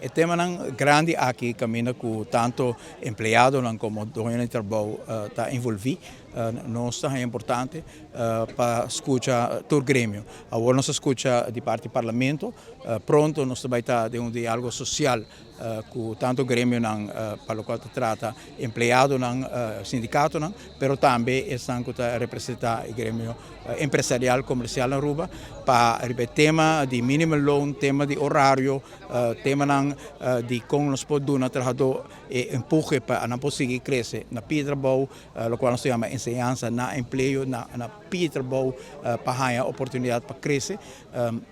E temanan grandi aki kaminda ku tantu empleadonan komo doño di trabou ta envolví, nos ta haña importante pa skucha tur gremio. Awor nos a skucha di parti Parlamento, pronto nos ta bai ta den un diálogo sosial ku tantu gremionan pa lokual ta trata empleadonan, sindikatonan, pero tambe esnan ku ta representá e gremio empresarial komersial na Aruba pa riba e tema di minimumloon, tema di orario, temanan di kon nos por duna trahadó e empuhe pa nan por sigui krese na pia trabou, lokual nos ta yama enseñansa na empleo, na pia trabou pa haña oportunidat pa krese.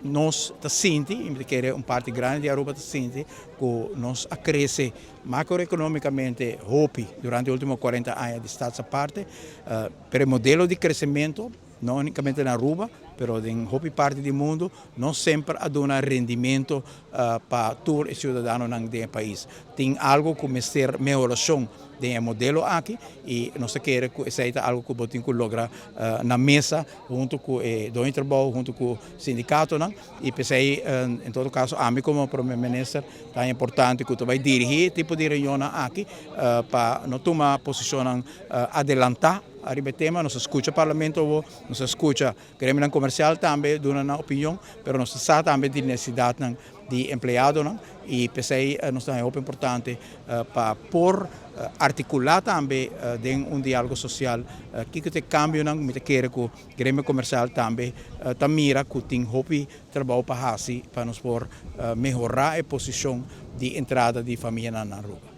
Nos ta sinti, i mi ta kere un parti grandi di Aruba ta sinti, ku nos a krese makroekonomikamente hopi durante e ultimo 40 aña di Staatsaparte, pero e modelo di kresementu, no unikamente na Aruba, pero den hopi parti di mundu, no semper a duna rendimento pa tur e siudadanonan den e pais. Tin algu ku mester mehorashon den e modelo aki i nos ta kere ku esei ta algu ku bo tin ku logra na mesa huntu ku e doño di trabou, huntu ku sindikatonan i p'esei en todo kaso ami komo prome minister ta importante ku ta bai dirigí e tipo di reunionnan aki pa no tuma posishonnan adelantá ariba e tema. Nos a skucha parlamento awor, nos a skucha gremionan komersial tambe duna nan opinion, pero nos ta sa tambe di nesesidatnan di empleadonan i p'esei nos ta haña hopi importante pa por artikulá tambe den un diálogo sosial kiko ta e kambionan. Mi ta kere ku gremio komersial tambe ta mira ku tin hopi trabou pa hasi pa nos por mehorá e posishon di entrada di famianan na Aruba.